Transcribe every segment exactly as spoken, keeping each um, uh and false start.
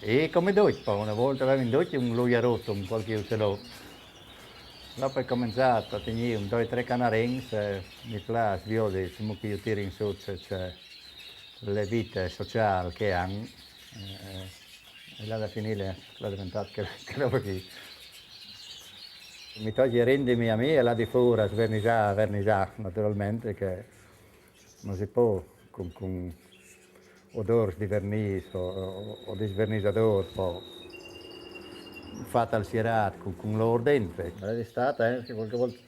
E come ducj, po, una volta avevin ducj un luiarut, un qualche uccelot. Dopo è cominciato a tenere un, due, tre canarins, eh, mi piace, vedo, insomma, che io tiro in su, c'è, c'è le vite sociali che hanno, eh, e là da finire, là è diventato che, che roba qui. Mi toglie rendimi a me e là di fuori, sverniciare, verniciare, naturalmente, che non si può con, con odori di vernice o, o, o di sverniciador, po, fatta al sirat con, con l'ordente. È stata, eh, qualche volta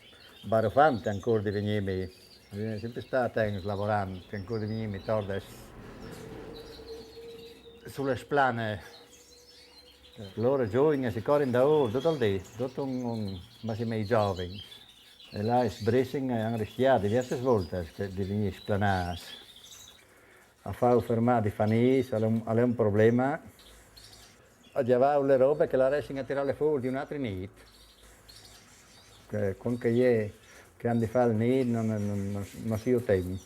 barufante ancora di venirmi. È sempre stata, eh, lavorando, che ancora di venirmi tordes sulle splane. Loro giovani si corrono da ora, tutto il dì, tutto un, un, ma si mai giovani. E là è sbrissing e hanno rischiato diverse volte che di venire splanati. A far fermare di fanì, è un, è un problema. A giavare le robe che la riescono a tirare fuori di un altro nid. Che, con che è, che hanno di fare il nid, non, non, non, non si ottiene.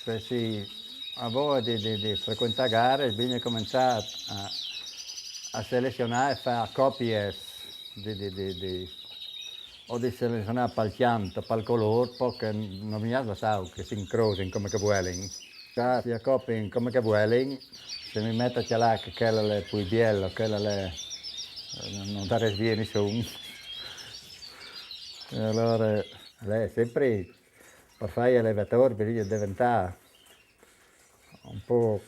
Se si ha voglia di, di, di frequentare gare, bisogna cominciare a, a selezionare e fare copie di, di, di, di, o di selezionare pal chianto, pal color, po che non mi la sa che si incrosino come che vuelen. Già si accoppiano come che vuelen, se mi metto a cialare che quella è più bella, quella è, eh, non, non dare via nessuno. E allora, lei è sempre per fare allevatore, per diventare un po'.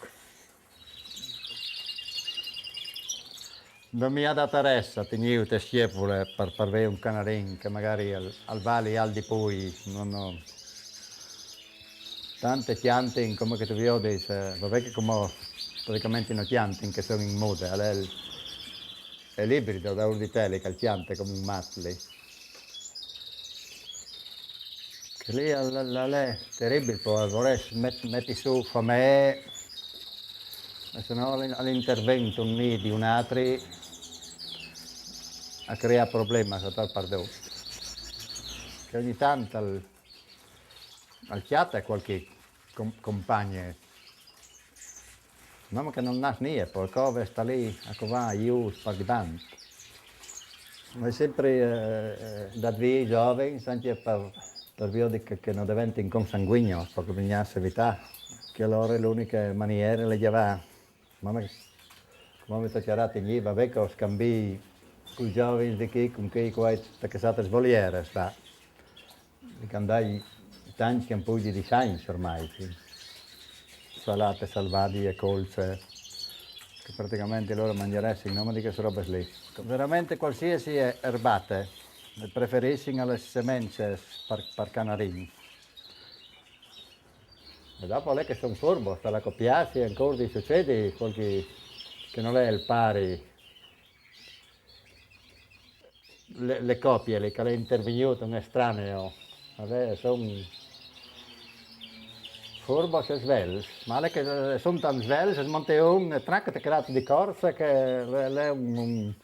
Non mi ha dato ressa, tenuto schiepole per, per avere un canarin che magari al, al vale al di poi, non ho tante piante, come che tu vedi, vabbè che come praticamente non piante che sono in moda, è, è l'ibrido da Urditelli che piante come un matli. Che lì è, è, è terribile, poi vorrei met, metti su famiglie, e se no all'intervento un di un altro a creare problemi, a saltare pardon. Che ogni tanto al, al chiatta qualche com, compagno. No, ma che non nasce niente, poi come sta lì a covare, io spargibant. Ma è sempre eh, eh, da due giovani, anche per, per via di che, che non diventa in consanguigno, perché bisogna evitare, che allora è l'unica maniera le va. Ma come mi sto chiarati lì, vabbè che ho scambi con i giovani di qui, con chi qua, che state svoliere, sta. Li can dai tanti campugi di science ormai, sì. Salate, salvadi e colze, che praticamente loro mangeressero in nome di queste robe lì. Veramente qualsiasi erbate, preferissero le semenze per, per canarini. E dopo lei che sono furbo, sta la copiarsi, ancora succede qualche che non è il pari. Le, le copie, le che è intervenuto un estraneo, vabbè, sono furbo e svelto, ma le che sono tanto svelte, monte un track creato di corsa che le, le un, un,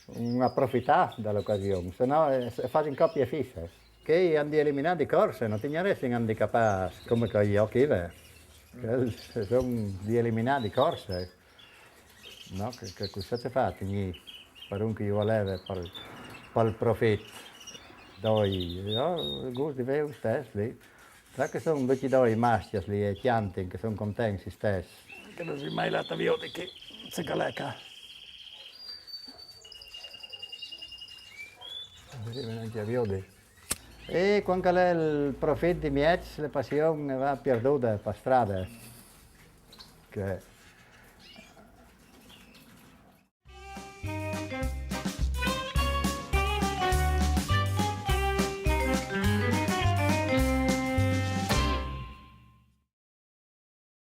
un approfittare dall'occasione, se no eh, se fai in copie fisse. Che hanno di eliminare di corse, non ti ne resti handicapato come con gli occhi, beh. Sono di eliminare di corse. No, che, che cosa ti fa, ti per un che io voleva per, per il profitto, doi, io gusto di vedere stesso lì. Sa che sono tutti due maschi lì e chianti che sono contenti stessi. Che non si mai la tavioti che se caleca. Vedete anche a viodi. E quando è il profitto di mezzo, le passioni va perduta per strada. Che